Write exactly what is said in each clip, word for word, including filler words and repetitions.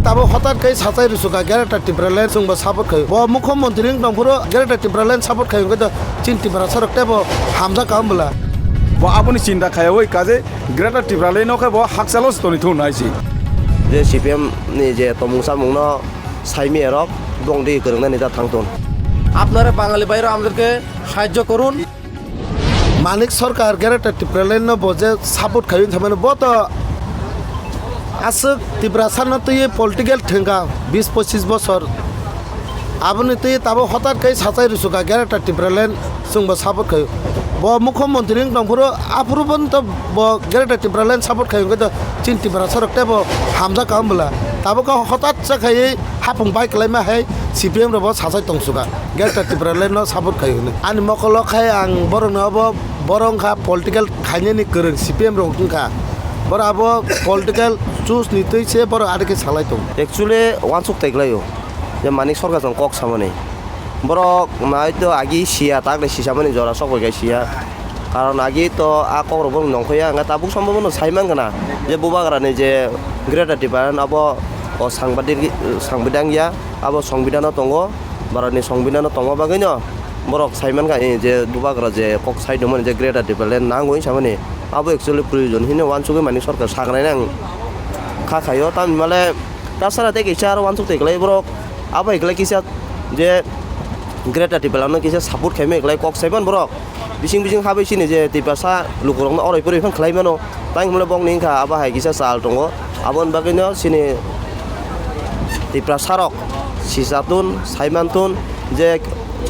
Abo hotat khe sachai rwsukha Greater Tipraland chwngbo support khaio. Bo mukhyamantri wng tongphuru Greater Tipraland support khaio hwnkhe to chini Tiprasarok teibo hamjakha wng bwla. Bo aboni chinta khaiyawi kaje Greater Tipraland no khe bo hakchalo se tonwi thung nai si. Je C P M ni je tomung samung no saimiyarok bongdi kwrwngnani da thangthun. আপনারা বাঙালি ভাইরা আমাদেরকে সাহায্য করুন। Manik Sarkar Greater Tipraland no bo je support khaiywi thamani bo to aswk Tiprasa no twiwi political thwngkha bis pochis bosor. Aboni twiwi tabuk hotat khe sachai rwsukha Greater Tipraland chwngbo support khaio. Bo mukhyamantri wng tongphuru aphuru bono to bo Greater Tipraland support khaio hwnkhe to chini Tiprasarok teibo hamjakha wng bwla. Tabuk khe hotat cha khaiwi hapung bai kwlaima hai C P M rokbo sachai tongsukha. Greater Tipraland no support khai hwnwi. Ani mokolo khai ang borokno abo borok wngkha political khainani kwrwng C P M rok wngkha. Borok abo political choose ni twi se borok ari khe salai tongo. Actually, wansuk tai klaio je Manik Sarkar chwng kok samani. Borok nai to agi siya tak de sisamani jora sok bai kai siya. Karon agi to a kok rok borok nongkhoya, hwnga tabuk sombo bono sai man gana je bubagra ni je Greater Tipraland abo o sangbadik, sangbadik ya. Abo songbidano tongo, Bharatni songbidano tongma bagwino borok sai mankha, eh, je bubagra je kok sai tongmani je Greater Tipraland nangwi samani, abo actually proyojon hinwi wansugwi Manik Sarkar saknai nang kha khaio. Tamni male tasara tei kisa aro wansuk tei kwlai borok, abo hai kwlai kisa je Greater Tipralandno kisa support khaimai kwlai kok saiman borok. Bising bising habai sini je Tiprasa lukurokno oroi poroi phano khlai mano. Tang hwnle bokni wngkha abo hai kisa chal tongo. Aboni bagwino sini Tiprasarok sisatun, saimantun je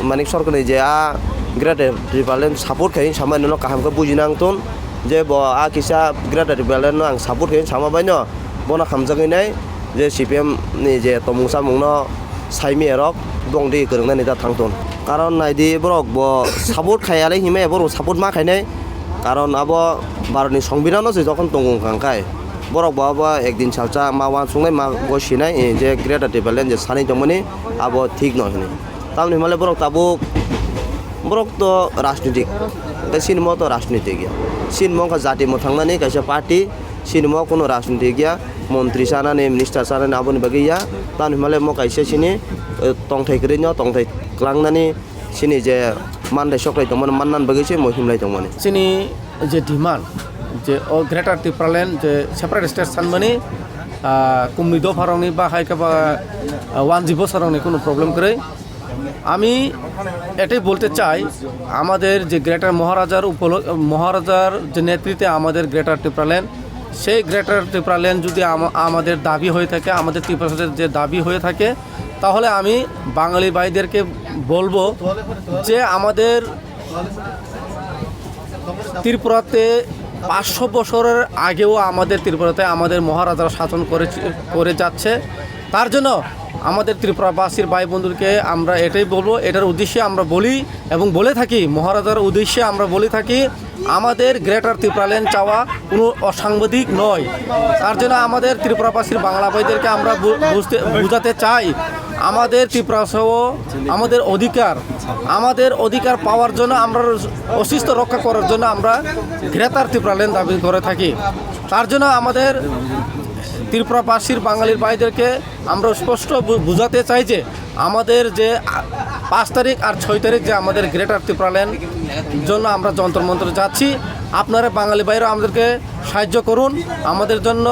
Manik Sarkarni je a Greater Tipraland support khai samai nono kaham khe bujina wngtun je bo a kisa Greater Tipralandno ang support khai sama baino bono hamjagwi nai je C P M ni je tomung samungno saimiyarok bongdi kwrwngnani da thangthun. Karon naidi borok bo support khaiyalai hinmaya borok support ma khainai. Karon abo Bharatni songbidano se jokhon tongo wngkha khe borok bo abo ekdin salsa ma uansuknai ma gosinai, eh, je Greater Tipraland je sanwi tongmani abo thik no hinwi. Tamoni hwnmale borok tabuk borok to rajnitik, tei sinimo to rajnitik ya. Sinimo wngkha jati mwthangnani kaisa party, sinimo kuno rajnitik ya. Montri chanani, minister chanani aboni bagwi ya. Tamoni hwnmale mo kaisa sini, eh, tongthai kwrwino tongthai klangnani sini je manthai soklai tongmani mannan bagwi se mo himlai tongmani. Chini je demand, je o Greater Tipraland je separate state sanmani, ah, kumni dopharokni ba hai khe ba, ah, one G bosarokni kuno problem kwrwi. আমি এটাই বলতে চাই, আমাদের যে গ্রেটার মহারাজার উপল-, মহারাজার যে নেতৃত্বে আমাদের গ্রেটার ত্রিপুরাল্যান্ড, সেই গ্রেটার ত্রিপুরাল্যান্ড যদি আমা-, আমাদের দাবি হয়ে থাকে, আমাদের ত্রিপুরাদের যে দাবি হয়ে থাকে, তাহলে আমি বাঙালি ভাইদেরকে বলবো যে আমাদের ত্রিপুরাতে পাঁচশো বছরের আগেও আমাদের ত্রিপুরাতে আমাদের মহারাজারা শাসন করে, করে যাচ্ছে। তার জন্য আমাদের ত্রিপুরাবাসীর ভাই বন্ধুদেরকে আমরা এটাই বলবো, এটার উদ্দেশ্যে আমরা বলি এবং বলে থাকি, মহারাজার উদ্দেশ্যে আমরা বলে থাকি, আমাদের গ্রেটার ত্রিপুরাল্যান্ড চাওয়া কোনো অসাংবিধানিক নয়। তার জন্য আমাদের ত্রিপুরাবাসীর বাংলা ভাইদেরকে আমরা বু-, বুঝতে, বুঝাতে চাই, আমাদের ত্রিপুরা সহ আমাদের অধিকার, আমাদের অধিকার পাওয়ার জন্য, আমরা অস্তিত্ব রক্ষা করার জন্য আমরা গ্রেটার ত্রিপুরাল্যান্ড দাবি করে থাকি। তার জন্য আমাদের ত্রিপুরাবাসীর বাঙালির ভাইদেরকে আমরা স্পষ্ট বু-, বুঝাতে চাই যে আমাদের যে, আ, পাঁচ তারিখ আর ছয় তারিখ যে আমাদের গ্রেটার ত্রিপুরাল্যান্ড জন্য আমরা যন্ত্র মন্ত্র যাচ্ছি, আপনারা বাঙালি ভাইরা আমাদেরকে সাহায্য করুন, আমাদের জন্য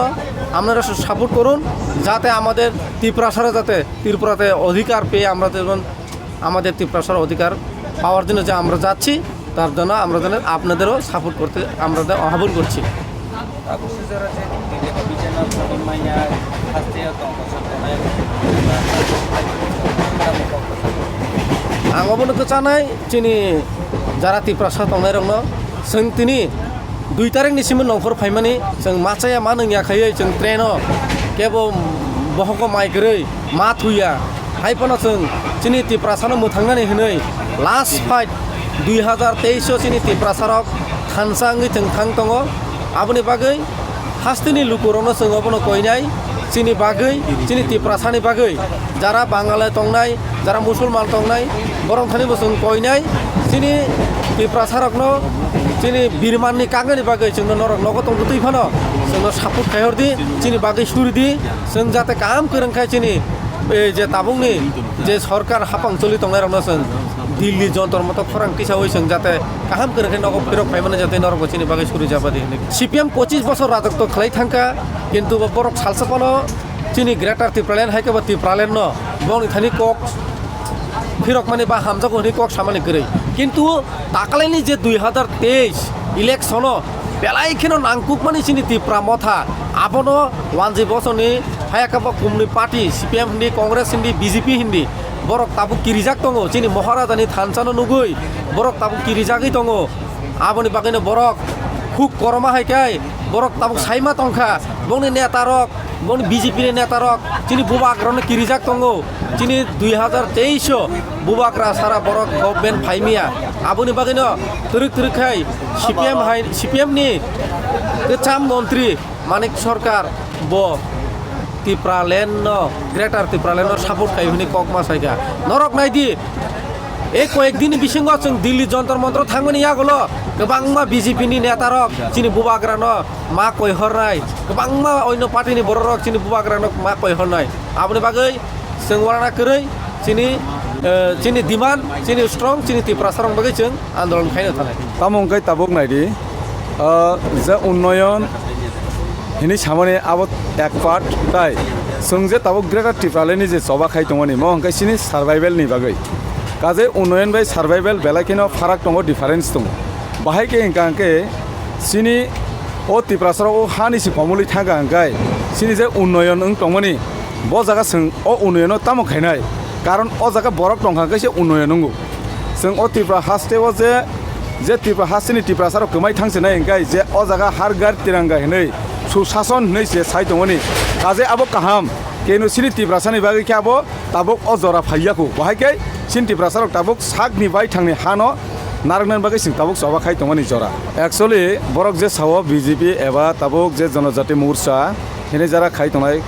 আপনারা সা-, সাপোর্ট করুন, যাতে আমাদের ত্রিপুরাসারা যাতে ত্রিপুরাতে অধিকার পেয়ে আমরা যেমন আমাদের ত্রিপুরাসারা অধিকার পাওয়ার জন্য যে আমরা যাচ্ছি, তার জন্য আমরা যেন আপনাদেরও সাপোর্ট করতে আমরা যেন আহ্বান করছি। Ang obono kwchanai chini jara Tiprasa tongnai rokno, chwng tini dui tarik ni simi nongkhor phaimani, chwng machaya ma nungya khaiwi chwng train o kebo bohoko mai kwrwi ma thuya. Hai phano chwng chini Tiprasa no mwthangnani hwnwi last fight dui hazar teis o chini Tiprasa rok thansa wngwi chwng thang tongo. Aboni bagwi hasteni lukurokno chwng obono koinai, chini bagwi, chini Tiprasani bagwi, jara Bangale tongnai, jara Musulman tongnai, borok thani bo chwng koinai, chini Tiprasarokno Chini birmanni kangani bagwi chwngno norok nogo tongtwi phano chwngno support khaihor di, chini bagwi suri di, chwng jate kaham kwrwng khai chini, eh, je tabukni je sorkar hapang choli tongnairokno chwng Delhi Jontor Montor khorang tisawi chwng jate kaham kwrwng khai nogo phirok phaimani jate norokbo chini bagwi suri jaba di hinwi. C P M pochis bosor rajotwo khlai thangkha, kintu bo borok salsa phano chini Greater Tipraland hai khe bo Tipralandno bongni thani kok phirokmani ba hamjago hwnwi kok samani kwrwi. Kintu takalaini je dui hazar teis election-o belai kheno nangkukmani chini Tipra Motha, abono wanjwi bosoni hayakabo kumni party C P M hindi, Congress hindi, B J P hindi, borok tabuk kirijak tongo, chini Maharajani thansano nugwi borok tabuk kirijagwi tongo. Aboni bagwino borok huk koroma hai khe borok tabuk saima tongkha, bongni netarok, bongni B J P ni netarok chini bubagrano kirijak tongo. Chini dui hazar teis o bubagra sara borok government phaimiya. Aboni bagwino twrwk twrwk khai C P M hai, C P M ni kwcham montri Manik Sarkar bo Tipraland no, Greater Tipraland no support khai hwnwi kok ma sai kha. Norok nai di, ei koyek din ni bisingo chwng Delhi Jontor Montor thangmani yagulo kwbangma B J P ni netarok chini bubagrano ma koi hornai, kwbangma oino party ni bororok chini bubagrano ma koi hornai. Aboni bagwi chwng uanana kwrwi chini, eh, chini demand, chini strong, chini Tiprasarok bagwi chwng andolon khaino thanai. Tamo wngkhe tabuk naidi, ah, je unnoyon hinwi samani abo ek part, tai chwng je tabuk Greater Tipraland ni je choba khai tongmani, mo hwnkhe chini survival ni bagwi. Kaje unnoyon bai survival belai kheno pharak tongo, difference tongo. Bahai khe hwnkha hwnkhe chini o Tiprasarok o hani se komolwi thangkha hwnkhe chini je unnoyon wng tongmani, bo jaga chwng o unnoyono tamo khainai? Karon o jaga borok tongkha hwnkhe se unnoyon wngo. Chwng o Tripura haste o je, je Tripura haste ni Tiprasa rok kwmai thang se nai hwnkhe je o jaga Har Ghar Tiranga hinwi Susason hinwi se sai tongmani. Kaje abo kaham, keno chini Tiprasa ni bagwi khe abo tabuk o jora phaiya khu. Bahai khe chini Tiprasa rok tabuk sak ni bai thang ni ha no narwknani bagwi chwng tabuk choba khai tongmani jora. Actually borok je sao B J P eba tabuk je Jonojati Morcha hinwi jara khai tongnai,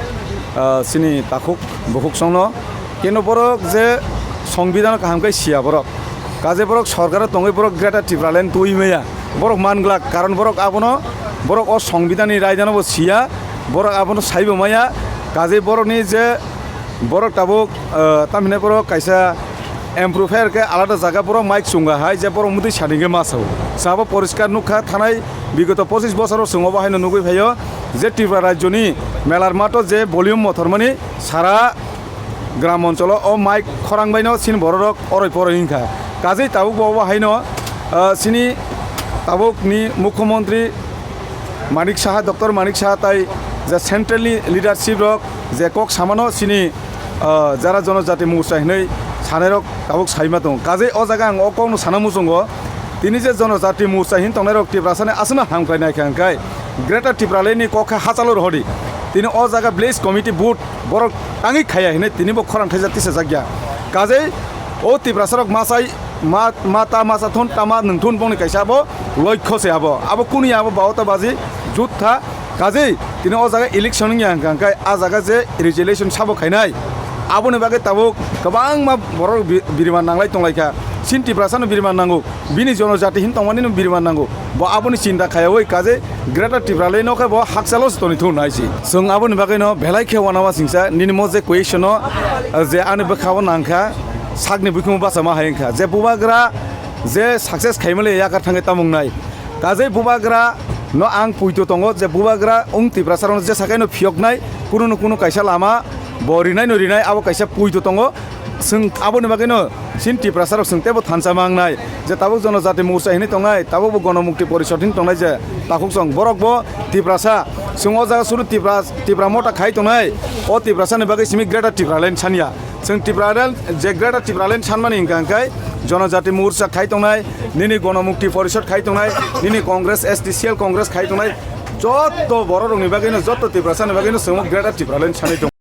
ah, chini takhuk bukhuk songno. Keno borok je songbidhan kaham khe siya borok. Kaje borok sorkaro tongwi borok Greater Tipraland twi maya. Borok man glak, karon borok abono, borok o songbidhan ni raidano bo siya. Borok abono saibo maya. Kaje borokni je borok tabuk, eh, tamhinai borok kaisa improve khe alada jaga borok mic chunga hai je borok mutwi sani khe ma sao. Sabo poriskar nukha thanai bigoto pochis bosoro chwng obo haino nugwi phaio je Tripura rajyoni melar mato je volume mothormani sara gram oncholo o mic khorang baino chini bororok oroi poroi wngkha. Kajei tabuk bo obo haino, ah, chini tabukni mukhyamantri Manik Saha, Doctor Manik Saha tai je central ni leadership rok je kok samano chini, ah, jara Jonojati Morcha hinwi sanairok tabuk saima tongo. Kajei o jaga ang o kokno sana muchungo, tini je Jonojati Morcha hin tongnairok Tiprasani aswkno hamkrai naikha hwnkhe Greater Tipraland ni kok khe hachalo rohordi. Tini o jaga village committee vote borok tangwi khaiya hinwi tini bo khorang thaijak tisajakya. Kajei o Tiprasarok masai ma, ma ta masa thun tama nwng thun bongni kaisa bo loikho se abo. Abo kuni abo baota baji jutta. Kajei tini o jaga election wngya hwnkha hwnkhe a jaga je resolution sabo khainai aboni bagwi tabuk kwbangma borok bi-, biriman nanglai tonglaikha. Chini Tiprasano biriman nango. Bini Jonojati hin tongmani no biriman nango. Bo aboni chinta khaiyawi kajei Greater Tipraland no khe bo hakchalo se toni thun hai si. Chwng aboni bagwi no belai khe uanama singsa nini mo je question no, eh, je ani bwkha o nangkha sakni bikhumu bachama hai wngkha. Je bubagra je success khaimali yakar thangwi tamung nai. Kajei bubagra no ang puito tongo je bubagra wng Tiprasa rok no je sakai no phiyok nai kunu no kunu kaisa lama bo rinai no rinai abo kaisa puito tongo. Chwng aboni bagwino chini Tiprasa rok chwng teibo thansa mangnai je tabuk Jonojati Morcha hinwi tongnai, tabuk bo Gonomukti Porishod hinwi tongnai je takhuk chwng borok bo Tiprasa, chwng o jaga suru Tipra, Tipra Motha khai tongnai, o Tiprasa ni bagwi simi Greater Tipraland sanya. Chwng Tipraland je Greater Tipraland sanmani hwnkha hwnkhe Jonojati Morcha khai tongnai, nini Gonomukti Porishod khai tongnai, nini Congress, S T C L Congress khai tongnai, jotto borok rokni bagwino, jotto Tiprasa ni bagwino chwng o Greater Tipraland sanwi tongo.